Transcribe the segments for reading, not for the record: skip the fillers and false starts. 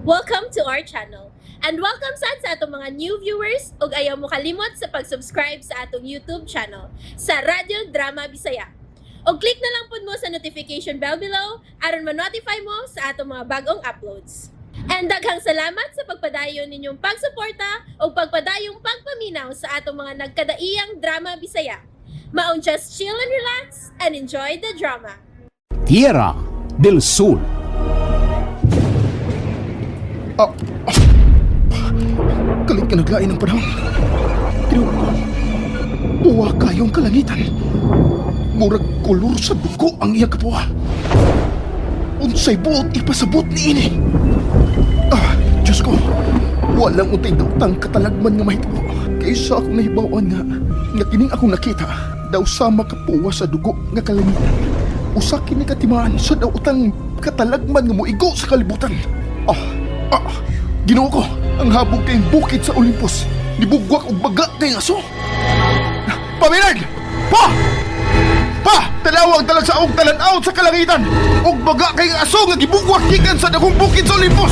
Welcome to our channel. And welcome sad sa atong mga new viewers ug ayaw mo kalimot sa pag-subscribe sa atong YouTube channel sa Radyo Drama Bisaya. Og click na lang pud mo sa notification bell below aron ma-notify mo sa atong mga bagong uploads. And daghang salamat sa pagpadayon ninyong pagsuporta ug pagpadayong pagpaminaw sa atong mga nagkadaiyang drama Bisaya. Maong just chill and relax and enjoy the drama. Tierra del Sol. Ah, ah, kalit ka naglain ng panahon. Tinuod ko, puwa kayong kalangitan. Murag kolor sa dugo ang iyang kapuha. Unsay buot ipasabot ni ini. Ah, Diyos ko, walang untay daotang katalagman nga mahitabo. Kaysa akong nahibawan nga, nga kining akong nakita, daw sama kapuwa sa dugo nga kalangitan. Usa kini katimaan sa daotang katalagman nga moigo sa kalibutan. Ah, ah, Ginoo ko, ang habog kayong bukid sa Olympus. Nibugwak og baga kay aso. Paminard! Pa! Pa! Tanaw ang talag sa og talan-aw sa kalangitan! Og baga kay aso nga gibugwak gikan sa dakong bukid sa Olympus!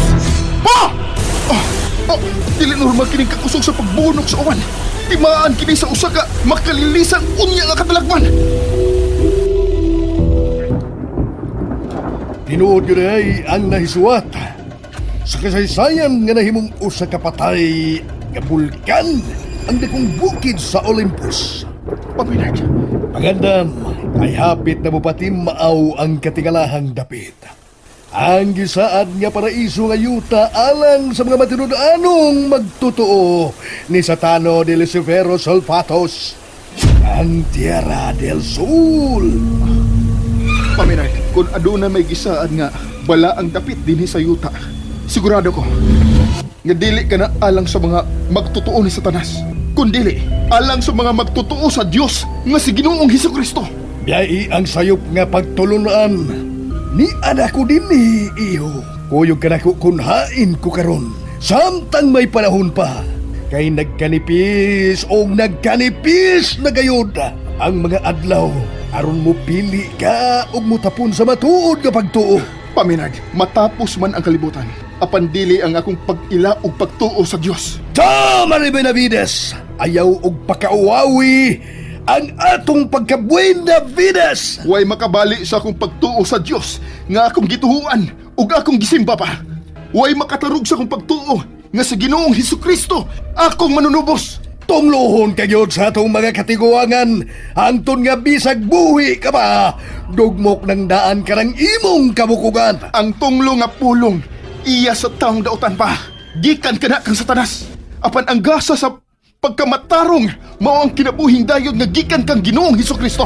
Pa! Oh, oh, dili normal kining kakusog sa pagbunok sa uwan. Timaan kini sa usa ka makalilisang unya nga katalagman. Tinuod yun ay ang nahisuwat sa kasaysayan nga nahimong usa ka patay nga bulkan ang dakong bukid sa Olympus. Paminard, Pagandam ay hapit na mupati maaw ang katingalahang dapit. Ang gisaad nga paraiso nga yuta alang sa mga matinud-anong magtotoo ni Satano de Lucifero Solfatos, ang Tierra del Sol. Paminard, kung aduna may gisaad nga bala ang dapit dinhi sa yuta, sigurado ko nga dili ka na alang sa mga magtotoo ni Satanas, kundili alang sa mga magtotoo sa Dios nga si Ginoong Hesukristo. Biyai ang sayop nga pagtulunan. Ni anak ko din ni iho. Kuyog ka nako kun hain ko karon. Samtang may panahon pa. Kay nagkanipis o nagkanipis na gayod ang mga adlaw aron mo pili ka ug mutapon sa matuod nga pagtuo. Paminard, matapos man ang kalibutan, apan dili ang akong pag-ila ug pagtuo sa Dios. Tama ni Benavides! Ayaw og pakauwawi ang atong pagka-Buenavides! Way makabali sa akong pagtuo sa Dios nga akong gituhuan ug akong gisimba pa. Way makatarog sa akong pagtuo nga sa Ginoong Hesukristo akong manunubos. Tunglohon kagyod sa atong mga katiguangan, hangtod nga bisag buhi ka pa, dugmok ng daan ka ng imong kabukugan. Ang tunglo nga pulong iya sa taong dautan pa. Gikan kana kang Satanas. Apan ang gasa sa pagkamatarong mao ang kinabuhing dayon nga gikan kang Ginoong Hesukristo.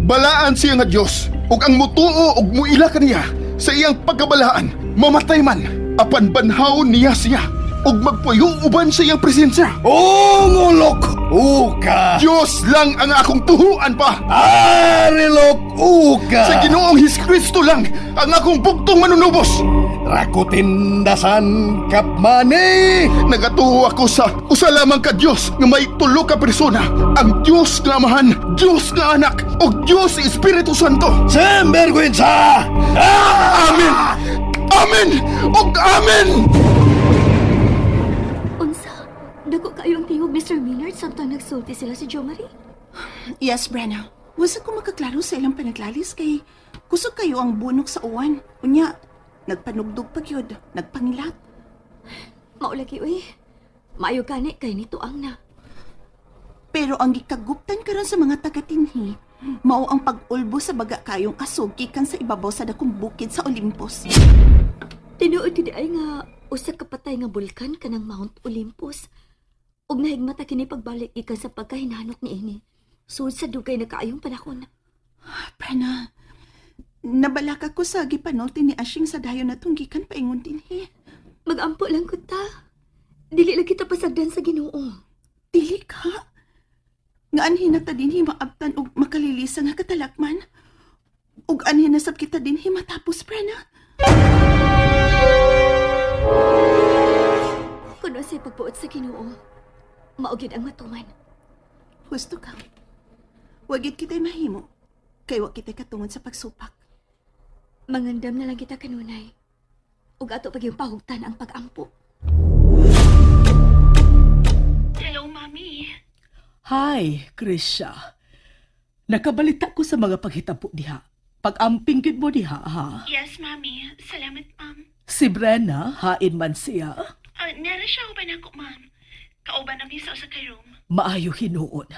Balaan siya nga Dios ug ang mutuo ug muila kaniya sa iyang pagkabalaan mamatay man apan banhawon niya siya ug magpuyo uban sa iyang presensya. O ngulok, uka! Dios lang ang akong tuhuan pa. Arilok, uka! Sa Ginoong Hesukristo lang ang akong bugtong manunubos. Rakutindasan kapmani! Nagatuo ako sa usa lamang ka Dios nga may tulo ka persona, ang Dios nga Amahan, Dios nga Anak, ug Dios Espiritu Santo. Sembergwensa! Ah! Amen. Amen. Ug amen. Unsa? Dako kayo ang tingog, Mr. Maynard, samtang nagsulti sila si Jo Marie. Yes, Brenna. Wasa ko makaklaro sa ilang panaglalis kay kusog kayo ang bunok sa uwan. Unya, nagpanugdog pa gyud, nagpangilat. Maulagi, uy. Maayo gani kay nito ang na. Pero ang gikaguptan karon sa mga taga-tinhi, mao ang pag-ulbo sa baga kayong asog gikan sa ibabaw sa dakong bukid sa Olympus. Tinuod gid ay nga usa ka patay nga bulkan kanang Mount Olympus. Ug nahigmata kini pagbalik gikan sa pagkahinanok niini. Sud sa dugay na kaayong panahon. Brenna, nabalaka ko sa gipanulti ni Ashing sa dayon na gikan paingon dinhi. Magampo lang ko ta. Dili lang kita pasagdan sa Ginoo. Dili ka. Nga anhin na ta dinhi maabtan og makalilisa nga katalakman. Ug anhin na sab kita dinhi matapos, Brenna. Kuno sa pagbuot sa Ginoo, mao gyud ang matuman. Husto ka. Wagit kita'y mahimo. Kay wa kita'y katungod sa pagsupak. Mangandam na lang kita kanunay. Ug ato pag yung pahugtan ang pag-ampo. Hello, Mami. Hi, Krisha. Nakabalita ko sa mga paghitabo diha. Pag-amping gid mo diha, ha? Yes, Mami. Salamat, ma'am. Si Brenna, hain man siya. Nara siya uban ako, ma'am. Kauban na sa usa ka room. Maayo hinuon.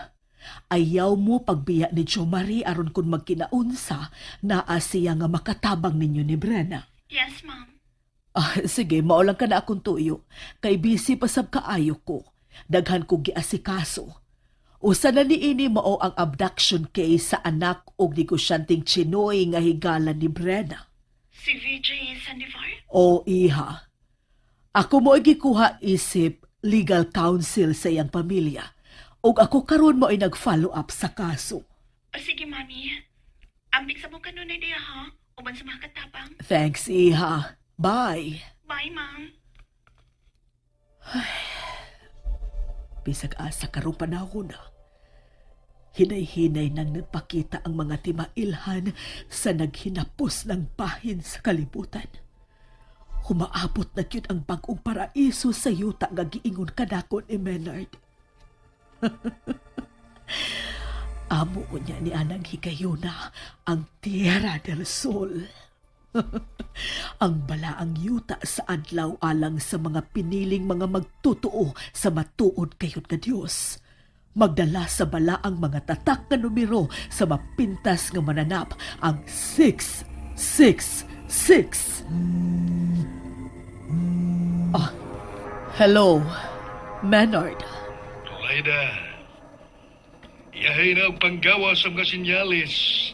Ayaw mo pagbiya ni Jo Marie aron kun magkinaunsa, naa siya nga makatabang ninyo ni Brenna. Yes, ma'am. Ah, sige, maulang ka na akong tuyo. Kay busy pa sab kaayo ko. Daghan ko giasikaso. Usa na niini mao ang abduction case sa anak og negosyanteng Chinoy nga higala ni Brenna. Si VJ Sandivar? O iha. Ako mo gikuha isip legal counsel sa iyang pamilya. Og ako karon mo ay nag-follow up sa kaso. O sige, Mami. Ambik sa mo kanunay diya, ha? Uban sa mga katabang. Thanks, iha. Bye. Bye, ma'am. Bisag asa karong panahon na. Hinay-hinay nang nagpakita ang mga timailhan sa naghinapos ng bahin sa kalibutan. Humaabot na gyud ang bag-ong paraiso sa yuta nga giingon kanako ni Menard. Amo niya ni Anang Higayuna ang Tierra del Sol. Ang balaang yuta sa adlaw alang sa mga piniling mga magtotoo sa matuod kayod nga Dios. Magdala sa balaang mga tatak nga numero sa mapintas nga mananap ang 666. Ah, hello, Menard. Laida, iyahay na ang panggawa sa mga sinyalis.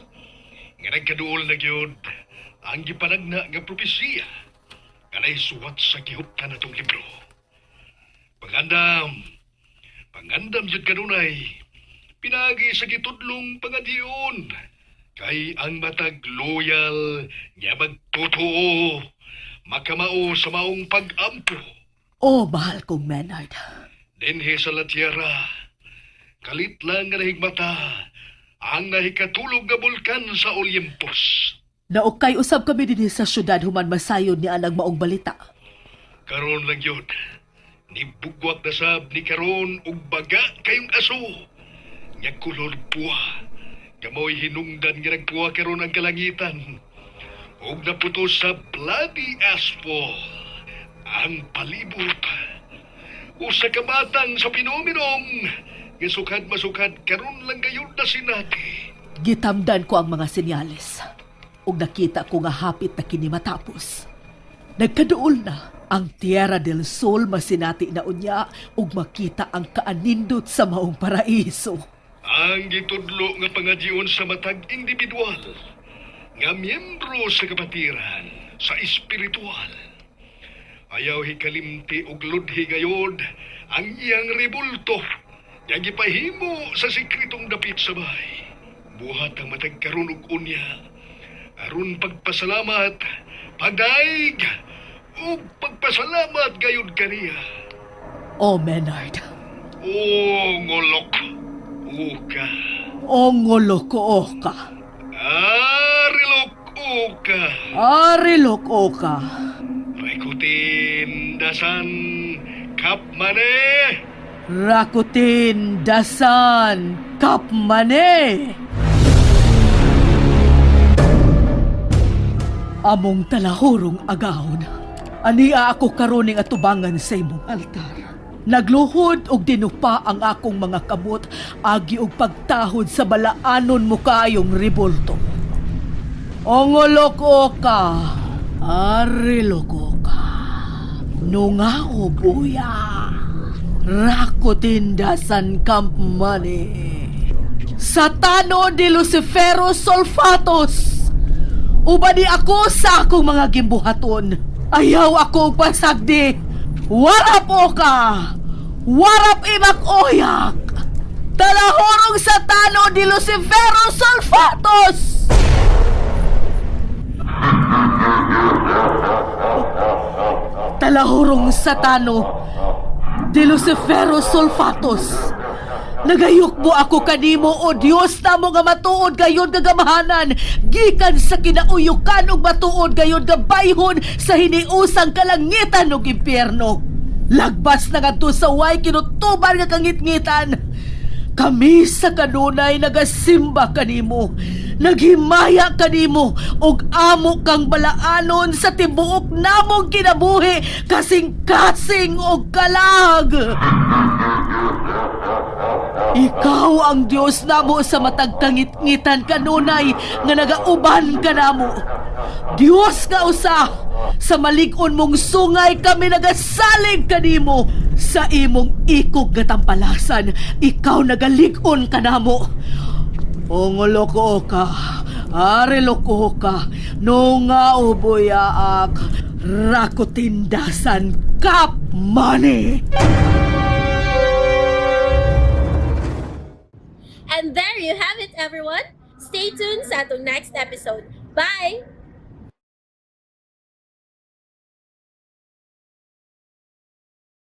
Nga nagkaduol na gyud ang gipanagna nga propesiya nga naisuwat sa gihuptan natong libro. Pangandam, pangandam jud kanunay, pinagi sa gitudlong pangadiyon, kay ang matag loyal nga magtotoo, makamao sa maong pag-ampo. Oh, mahal kong Menard. Dinhi sa la tierra, kalit lang nga nahigmata ang nahikatulog nga bulkan sa Olympus. Naukay usab kami dinhi sa syudad human masayon ni anang maong balita. Karon lang yun, nibugwak na sab ni karon og baga kayong aso. Nga kulor puwa, nga mao'y hinungdan nga nagpuwa karon ang kalangitan. Og naputo sa bloody asphalt, ang palibot. Usa ka matang sa pinominong, nga sukad masukad karon lang gayon na sinati. Gitamdan ko ang mga senyales. Ug nakita ko nga hapit na kini matapos. Nagkaduol na ang Tierra del Sol masinati na unya ug makita ang kaanindot sa maong paraiso. Ang gitudlo nga pangadyon sa matag individual nga miyembro sa kapatiran sa espiritual. Ayaw hikalimti og ludhi gayod ang iyang rebulto nga gipahimo sa sekretong dapit sa bahay. Buhat ang matag karon og unya aron pagpasalamat, pagdaig ug pagpasalamat gayud kaniya. Oh, Menard. O ngolok, uka. O ngoloko ka. Arilok uka. Arilok ka. Rekutin dasan kapmane. Rakutin dasan kapmane. Among talahurong agahon. Ania ako karoning atubangan sa imong altar. Nagluhod og dinupa ang akong mga kamot agi og pagtahod sa balaanon mo kaayong ribolto. Ongolok ka, arilok ka. Nungao buya. Rakotindasan camp money. Satano de Lucifero Solfatos. Ubani ako sa akong mga gimbuhaton. Ayaw ako og pasagdi. Warap o ka. Warap imak oyak. Talahorong Satano de Lucifero Solfatos. Talahurong Satano de Lucifero Solfatos. Nagayukbo ako kanimo o Dios namo nga matuod gayon nga gamahanan gikan sa kinauyukan ug matuod gayon nga bayhon sa hiniusang kalangitan ug impyerno. Lagbas na ngadto sa way kinutuban nga kangitngitan. Kami sa kanunay nagasimba kanimo, naghimaya kanimo ug amo kang balaanon sa tibuok namong kinabuhi kasing-kasing og kalag. Ikaw ang Dios namo sa matag kangitngitan kanunay nga nagauban kanamo. Dios nga usa sa malig-on mong sungay kami nagasalig kanimo sa imong ikog nga tampalasan ikaw nagalig-on kanamo. Ongoloko ka, ariloko ka, nunga ubuyaak, rakutindasan kap money. And there you have it, everyone. Stay tuned sa atong next episode. Bye!